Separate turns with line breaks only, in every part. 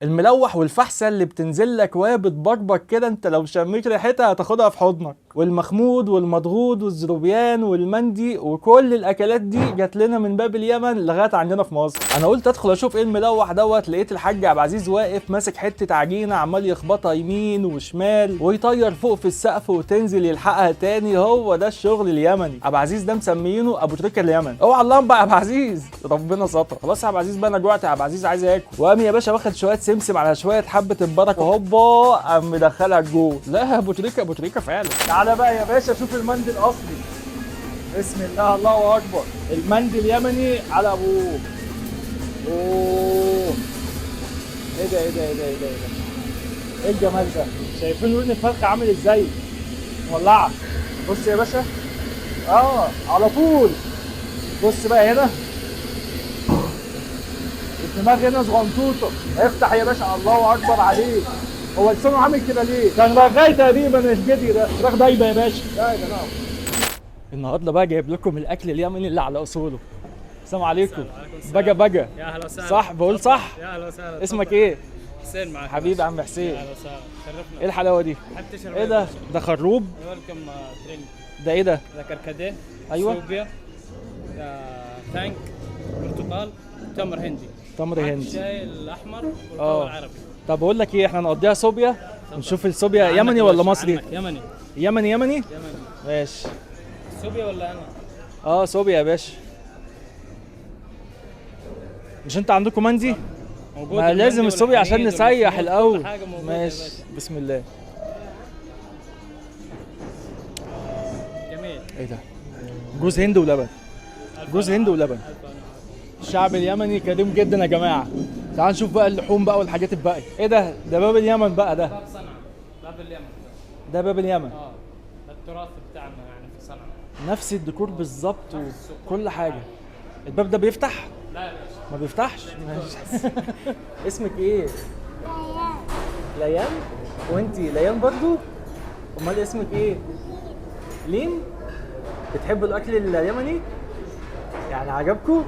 الملوح والفحسه اللي بتنزل لك وهي بتبربك كده، انت لو شميت ريحتها هتاخدها في حضنك. والمخمود والمضغوط والزربيان والمندي وكل الاكلات دي جات لنا من باب اليمن لغاية عندنا في مصر. انا قلت ادخل اشوف ايه الملوح دوت، لقيت الحاج عبد العزيز واقف ماسك حتة عجينه عمال يخبطها يمين وشمال ويطير فوق في السقف وتنزل يلحقها تاني. هو ده الشغل اليمني. عبد العزيز ده مسمينه ابو تريكه اليمن. اوعى اللمبة يا عبد العزيز، ربنا ستر. خلاص يا عبد العزيز بقى انا جوعت يا عبد العزيز، عايز اكل. وقام يا باشا واخد شوية سمسم على شوية حبه البركة، هوبا قام مدخلها الجول. لا يا ابو تريكه، ابو تريكه فعلا. تعالى بقى يا باشا شوف المندي الاصلي. بسم الله، الله اكبر. المندي اليمني على ابوه. اوه ايه ده ايه ده ايه ده ايه ده ايه ده ايه الجمال ده؟ شايفين لون الفرخه عامل ازاي؟ مولعه. بص يا باشا، على طول. بص بقى هنا الدماغ هنا صغنطوطه. افتح يا باشا، الله اكبر عليك. هو لسانه عامل كده ليه؟ كان رغاي تقريبا الجدي ده، فراخ دايبه يا باشا. دايبه نعم. النهارده بقى جايب لكم الاكل اليمني اللي على اصوله. السلام عليكم. بجا بجا.
يا اهلا وسهلا.
صح بقول صح؟
يا اهلا وسهلا.
اسمك ايه؟
حسين معك.
حبيبي عم حسين.
يا اهلا وسهلا، شرفنا.
ايه الحلاوة دي؟
حاب تشرب
ايه ده؟ ده خروب؟
welcome drink.
ده ايه ده؟
ده كركديه.
أيوة.
سوبيا، تانك، برتقال، تمر هندي.
تمر
معك
هندي.
الشاي الاحمر والقهوة العربي.
طب بقول لك ايه، احنا نقضيها صوبيا ونشوف الصوبيا
عنك
يمني
يا
ولا
باشا،
مصري؟
عنك. يمني.
يمني يمني؟
يمني.
ماشي.
صوبيا ولا انا؟
صوبيا يا باشا. مش انت عندكم مندي؟
موجود
ما لازم
المندي
الصوبيا عشان
والحنيذ
نسيح
والمخمود،
الاول.
كل حاجة موجودة يا
ماشي
باشا.
بسم الله.
جميل.
ايه ده؟ جوز هند ولبن. جوز هند ولبن.
ألف هنا.
الشعب اليمني كريم جدا يا جماعة. تعال نشوف بقى اللحوم بقى والحاجات الباقية. ايه ده؟ ده باب اليمن بقى ده.
باب صنعاء، باب اليمن.
ده باب اليمن.
ده التراث بتاعنا يعني في صنعاء.
نفس الديكور بالظبط وكل حاجة. الباب ده بيفتح؟
لا يا باشا.
ما بيفتحش؟ ماشي. اسمك ايه؟ ليان. ليان؟ وانتي ليان برضو؟ امال اسمك ايه؟ لين؟ بتحبوا الاكل اليمني؟ يعني عجبكم؟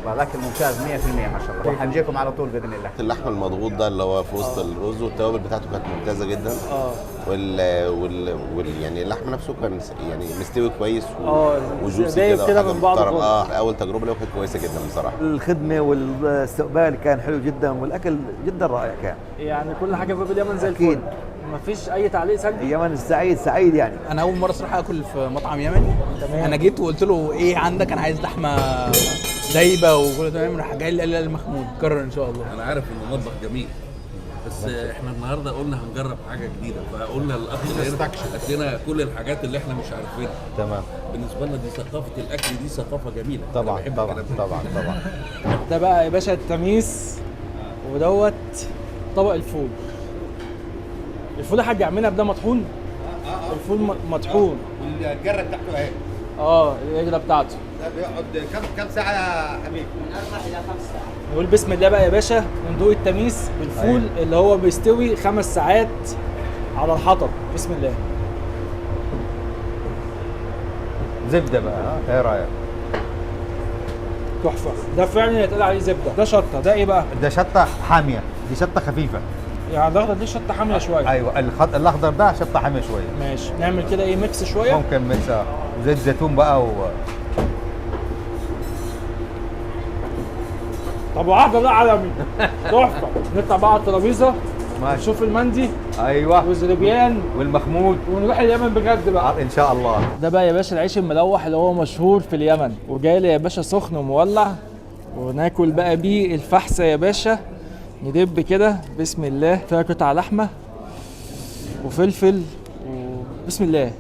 والاكل ممتاز 100% ما شاء الله، وحنجيكم على طول باذن الله.
اللحم المضغوط ده اللي هو في وسط الرز والتوابل بتاعته كانت ممتازة جدا. وال يعني اللحم نفسه كان يعني مستوي كويس وجوسي
دايب
كده
كده
وحاجة
من بعضه
محترمة.
خالص.
اول تجربه له كانت كويسة جدا بصراحة.
الخدمة والاستقبال كان حلو جدا، والاكل جدا رائع كان.
يعني كل حاجة في باب اليمن زي
أكيد.
الفل. مفيش اي تعليق سلبي؟
اليمن السعيد سعيد يعني.
انا اول مرة صراحة اكل في مطعم يمني.
تمام.
انا جيت وقلت له ايه عندك، انا عايز لحمه دايبه وكله تمام، راح جاي لي قال لي المخمود. كرر ان شاء الله.
انا عارف انه مطبخ جميل، بس احنا النهارده قلنا هنجرب حاجة جديدة، فقلنا الاخ هات لنا كل الحاجات اللي احنا مش عارفينها.
تمام.
بالنسبة لنا دي ثقافة الاكل، دي ثقافة جميلة.
طبعا
أنا بحب
طبعا
الكلام ده.
طبعا طبعا.
ده بقى يا باشا التميس، ودوت طبق الفول. الفول يا حاج عمنا ده مطحون؟ الفول مطحون.
والجره بتاعته اهي.
القجره بتاعته.
ده بيقعد كم ساعة يا حبيبي؟
من 4 إلى 5 ساعات.
نقول بسم الله بقى يا باشا وندوق التميس بالفول. أيوة. اللي هو بيستوي 5 ساعات على الحطب. بسم الله.
زبدة بقى، ايه رايك؟
تحفة. ده فعلا يتقال عليه زبدة. ده شطه. ده ايه بقى؟
ده شطه حامية، دي شطه خفيفة.
يعني الاخضر دي شطه حامية شوية.
ايوه الاخضر ده شطه حامية شوية.
ماشي، نعمل كده ايه mix شوية؟
ممكن mix، وزيت زيتون بقى
طب وعهد ده عالمي. تحفة. نطلع بقى على الترابيزة نشوف المندي.
ايوه.
والزربيان
والمخمود،
ونروح اليمن بجد بقى
ان شاء الله.
ده بقى يا باشا العيش الملوح اللي هو مشهور في اليمن، وجاي لي يا باشا سخن ومولع، وناكل بقى بيه الفحسه يا باشا. ندب كده بسم الله، فيها قطع لحمه وفلفل بسم الله.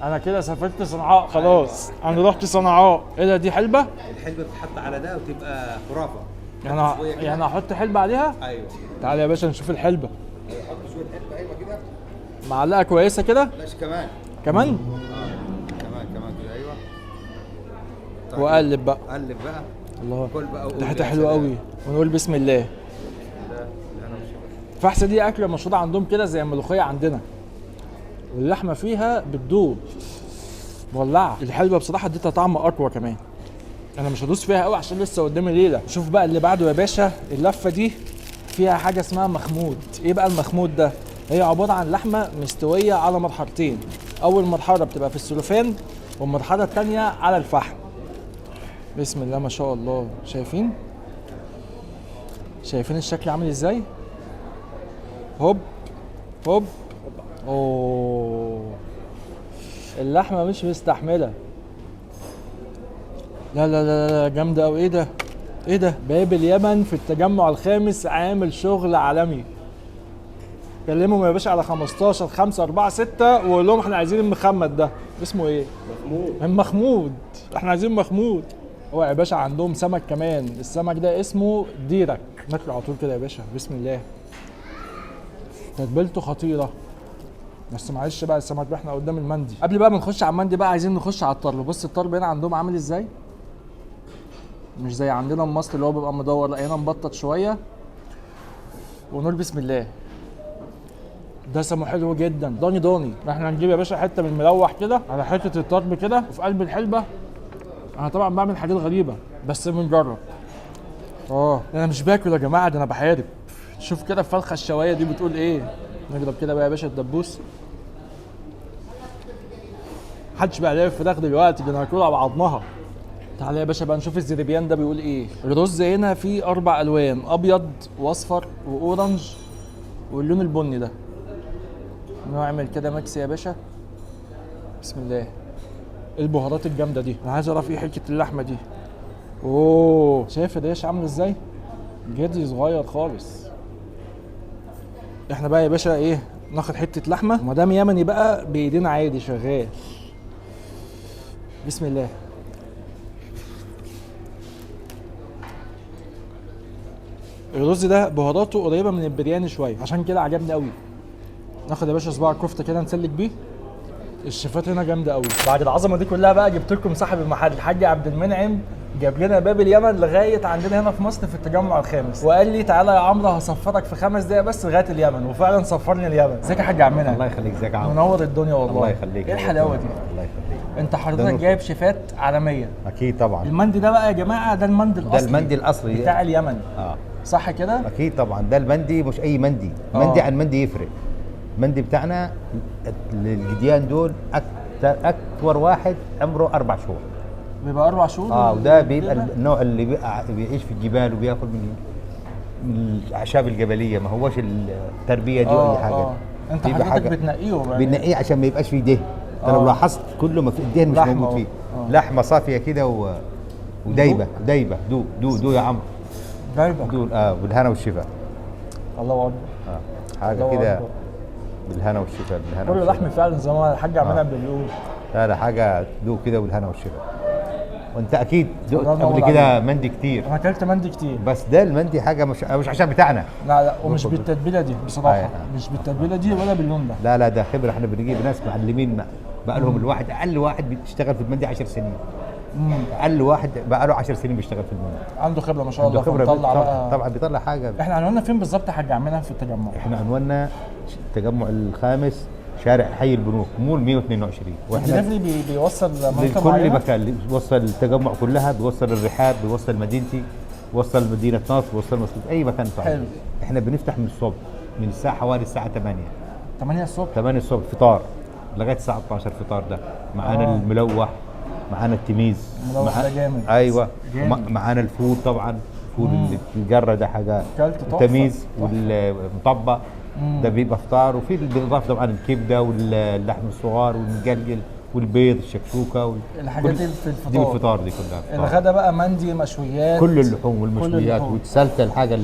انا كده سافرت صنعاء خلاص. انا رحت صنعاء. ايه ده، دي حلبة؟
الحلبة بتتحط على ده وتبقى خرافه.
يعني احط حلبة عليها؟
ايوه.
تعالى يا باشا نشوف الحلبة.
حط شوية حلبة ايوه كده.
معلقه كويسة كده؟
بلاش كمان.
كمان؟
كمان كمان كده ايوه.
وقلب بقى.
قلب بقى.
الله،
كل بقى.
ريحتها حلوة قوي. ونقول بسم الله. الفحسه دي اكله مشهورة عندهم كده زي الملوخية عندنا، واللحمة فيها بتدوب مولعه. الحلبة بصراحة اديتها طعم اقوى كمان. انا مش هدوس فيها قوي عشان لسه قدامي ليلة. شوف بقى اللي بعده يا باشا، اللفة دي فيها حاجة اسمها مخمود. ايه بقى المخمود ده؟ هي عبارة عن لحمه مستوية على مرحلتين، اول مرحلة بتبقى في السلوفان والمرحلة الثانية على الفحم. بسم الله ما شاء الله، شايفين؟ شايفين الشكل عامل ازاي؟ هوب هوب، اوه اللحمة مش مستحمله. لا لا لا لا جامدة قوي. ايه ده؟ ايه ده؟ باب اليمن في التجمع الخامس عامل شغل عالمي. كلمهم يا باشا على 15 5 4 6 وقول لهم احنا عايزين المخمد ده. اسمه ايه؟ مخمود. المخمود، احنا عايزين مخمود. هو يا باشا عندهم سمك كمان، السمك ده اسمه ديرك. ناكله على طول كده يا باشا، بسم الله. تتبيلته خطيرة. بس معلش بقى السمك احنا قدام المندي. قبل بقى ما نخش على المندي بقى عايزين نخش على الطرب. بص الطرب هنا عندهم عامل ازاي؟ مش زي عندنا في مصر اللي هو بيبقى مدور، لا هنا مبطط شوية. ونقول بسم الله. دسمة حلو جدا، ضاني ضاني. احنا هنجيب يا باشا حتة من الملوح كده على حتة الطرب كده وفي قلب الحلبة. انا طبعا بعمل حاجات غريبة بس بنجرب. انا مش باكل يا جماعة، ده انا بحارب. شوف كده الفرخه الشوايه دي بتقول ايه. نضرب كده بقى يا باشا الدبوس. محدش بقى لاقي الفراخ دلوقتي، ده انا هاكلها بعضمها. تعالى يا باشا بقى نشوف الزربيان ده بيقول ايه. الرز هنا فيه 4 الوان، ابيض واصفر و orange واللون البني ده. نعمل كده mix يا باشا، بسم الله. البهارات الجامدة دي، انا عايز اعرف ايه حتة اللحمة دي. اوه شايف الريش عامل ازاي؟ جدي صغير خالص. احنا بقى يا باشا ايه، ناخد حتة لحمه، وما دام يمني بقى بايدينا عادي شغال. بسم الله. الرز ده بهاراته قريبه من البرياني شوية، عشان كده عجبني قوي. ناخد يا باشا صباع كفته كده نسلك بيه. الشيفات هنا جامدة قوي. بعد العظمة دي كلها بقى جبت لكم صاحب المحل الحاج عبد المنعم، جاب لنا باب اليمن لغاية عندنا هنا في مصر في التجمع الخامس، وقال لي تعالى يا عمرو هسفرك في 5 دقايق بس لغاية اليمن، وفعلا سفرني اليمن. ازيك يا حاج عبد المنعم؟
الله يخليك. ازيك يا عمرو؟
منور الدنيا والله.
الله يخليك.
ايه الحلاوة دي؟
الله يخليك.
انت حضرتك جايب شيفات عالمية.
اكيد طبعا.
المندي ده بقى يا جماعة ده المندي الاصلي،
ده المندي الاصلي
بتاع اليمن. صح كده؟
اكيد طبعا، ده المندي مش اي مندي. مندي عن مندي يفرق. المندي بتاعنا الجديان دول اكبر واحد عمره 4 شهور.
بيبقى 4 شهور.
وده بيبقى النوع اللي بيعيش في الجبال وبياكل من الاعشاب الجبلية، ما هوش التربية دي ولا حاجة.
انت حضرتك بتنقيه يعني؟
بنقيه عشان ما يبقاش فيه دهن. انت لو لاحظت كله ما في الدهن مش موجود فيه. لحمه صافية كده ودايبه دايبه. دوق دوق دوق يا عمرو.
دايبه
دوق. بالهنا والشفا.
الله اكبر.
حاجة كده بالهنا والشفا. بالهنا
كله لحم فعلا زي ما الحاج عبد المنعم بيقول.
لا لا حاجة دوق كده بالهنا والشفا. وانت اكيد دقت قبل كده مندي كتير.
انا اكلت مندي كتير،
بس ده المندي حاجة مش عشان بتاعنا.
لا لا، ومش بالتتبيله دي بصراحة. مش بالتتبيله دي ولا باللون ده.
لا لا ده خبره، احنا بنجيب ناس معلمين بقى لهم الواحد اقل واحد بيشتغل في المندي 10 سنين. اقل واحد بقى له 10 سنين بيشتغل في المندي،
عنده خبره ما شاء الله.
خبره
بيطلع بقى.
طبعا بيطلع حاجة.
احنا عنواننا فين بالظبط يا حاج عبد في التجمع؟
احنا عنواننا التجمع الخامس، شارع حي البنوك، مول 122.
واحنا الدليفري بيوصل
لكل مكان، بيوصل التجمع كلها، بيوصل الرحاب، بيوصل مدينتي، بيوصل مدينة نصر، بيوصل مصر، اي مكان.
حلو.
احنا بنفتح من الصبح، من الساعة حوالي الساعة 8.
8 الصبح؟
8 الصبح فطار لغاية الساعة 12 فطار. ده معانا الملوح، معانا التميز،
الملوح ده جامد.
ايوه معانا الفول طبعا، الفول اللي الجرة ده حاجة، التميز والمطبق ده بيبقى فطار. وفي بالاضافة طبعا الكبده واللحم الصغار والمجلجل والبيض الشكشوكه
الحاجات دي في الفطار.
دي الفطار دي كلها.
الغدا بقى مندي، مشويات،
كل اللحوم والمشويات، والسلته الحاجة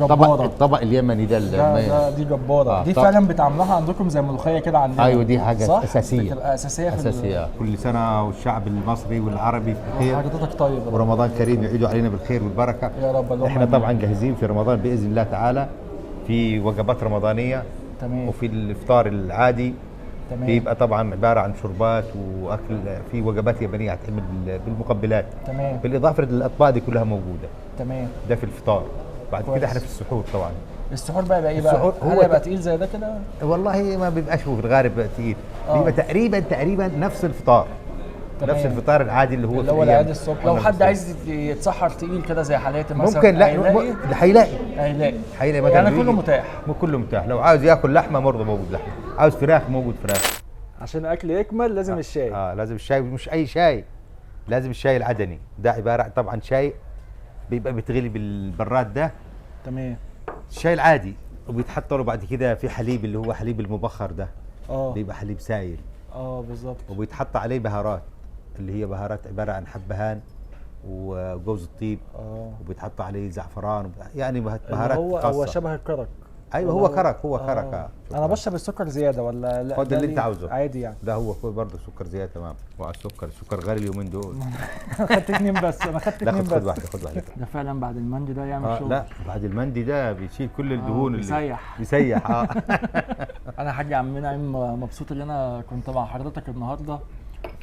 الطبق اليمني ده،
ده دي جبارة. دي فعلا بتعملوها عندكم زي الملوخية كده عندنا.
ايوه دي حاجة
صح؟
اساسية،
بتبقى اساسية في
اساسية. كل سنة والشعب المصري والعربي بخير.
حضرتك طيب،
ورمضان كريم، يعيدوا علينا بالخير والبركة
يا رب.
احنا طبعا جاهزين في رمضان باذن الله تعالى، في وجبات رمضانيه،
تمام،
وفي الافطار العادي،
تمام،
بيبقى طبعا عبارة عن شربات واكل، في وجبات يمنيه هتعمل بالمقبلات،
تمام،
بالاضافة للاطباق دي كلها موجودة،
تمام.
ده في الفطار. بعد كده احنا في السحور طبعا.
السحور بقى يبقى ايه بقى؟ هو يبقى تقيل زي ده كده؟
والله ما بيبقاش هو في الغالب بقى تقيل، بيبقى تقريبا نفس الفطار.
تمام.
نفس الفطار العادي اللي هو
اللي هو العادي الصبح. لو حد عايز يتسحر تقيل كده زي حالاتي مثلا
ممكن، لا هيلاقي
هيلاقي
مثلا،
يعني كله متاح.
كله متاح. لو عاوز ياكل لحمه برضه موجود لحمه، عاوز فراخ موجود فراخ.
عشان الاكل يكمل لازم الشاي.
لازم الشاي، مش اي شاي، لازم الشاي العدني ده، عبارة طبعا شاي بيبقى بيتغلي بالبراد ده.
تمام.
الشاي العادي، وبيتحط له بعد كده في حليب اللي هو حليب المبخر ده. بيبقى حليب سايل.
بالظبط.
وبيتحط عليه بهارات، اللي هي بهارات عبارة عن حبهان وجوز الطيب. وبيتحط عليه زعفران، يعني بهارات خاصة.
هو شبه الكرك.
ايوه هو كرك، هو كرك.
انا بشرب السكر زيادة ولا لا؟
خد اللي انت عاوزه
عادي يعني.
ده هو برضه سكر زيادة. تمام. وعلى السكر، السكر غالي اليومين دول.
خدت 2 بس، انا خدت 2 بس.
خد واحدة، خد واحدة.
ده فعلا بعد المندي ده يعمل شغل.
لا بعد المندي ده بيشيل كل الدهون اللي
بيسيح
بيسيح.
انا حاج عم نعيم مبسوط ان انا كنت مع حضرتك النهارده،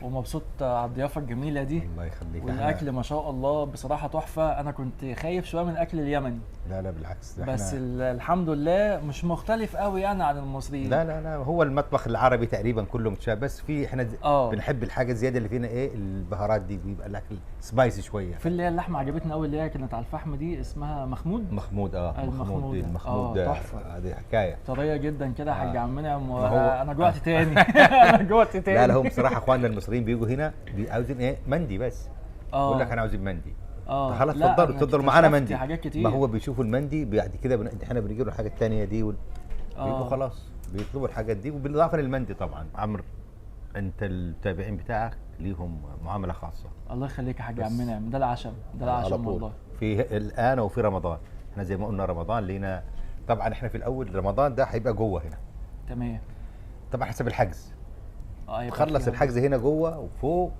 ومبسوط على الضيافة الجميلة دي.
الله يخليك.
والاكل ما شاء الله بصراحة تحفة. انا كنت خايف شوية من الاكل اليمني.
لا لا بالعكس،
بس الحمد لله مش مختلف قوي يعني عن المصريين.
لا لا لا، هو المطبخ العربي تقريبا كله متشابه، بس في احنا بنحب الحاجة الزيادة اللي فينا، ايه البهارات دي، بيبقى الاكل spicy شوية.
في اللي هي اللحمة عجبتني قوي، اللي هي كانت على الفحم دي، اسمها مخمود.
مخمود. المخمود المخمود ده
تحفة،
دي حكاية
طرية جدا كده يا حاج عم منعم. انا جوعت تاني. انا جوعت تاني.
لا لا، هم بصراحة اخواننا المصريين بيجوا هنا عاوزين ايه؟ مندي بس. يقول لك انا عاوزين مندي. خلاص اتفضلوا اتفضلوا معانا مندي.
حاجات كتير.
ما هو بيشوفوا المندي بعد كده احنا بنجيب له الحاجة الثانية دي بيبقوا خلاص بيطلبوا الحاجات دي، وبالاضافة للمندي طبعا. عمرو، انت المتابعين بتاعك ليهم معاملة خاصة.
الله يخليك يا حاج عم منعم، ده العشم، ده العشم والله.
في الان وفي رمضان، احنا زي ما قلنا رمضان لينا طبعا. احنا في الاول رمضان ده هيبقى جوه هنا.
تمام.
طبعا حسب الحجز. خلص الحجز هنا جوه وفوق،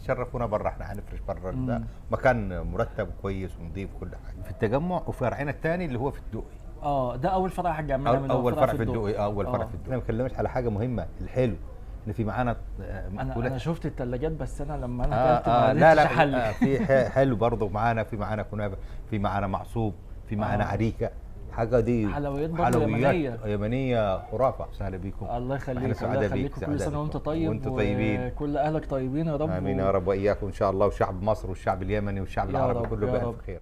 تشرفونا بره، احنا هنفرش بره. ده مكان مرتب وكويس ونظيف وكل حاجة. في التجمع، وفرعنا الثاني اللي هو في الدقي.
ده اول فرع يا حاج عم منعم.
اول فرع في الدقي. اول فرع في الدقي. انا ما بكلمش على حاجة مهمة، الحلو ان في معانا
انا شفت الثلاجات، بس انا لما انا اكلت ما
لا لا، في حلو برضه معانا، في معانا كنافه، في معانا معصوب، في معانا عريكه. حاجة دي
حلويات برضه يمنيه،
يمنيه خرافه. سهلا بيكم.
الله يخليك، الله يخليكم. كل سنة وانت طيب،
وانتم طيبين،
كل اهلك طيبين يا رب.
امين يا رب، واياكم ان شاء الله، وشعب مصر والشعب اليمني والشعب العربي كله بألف خير.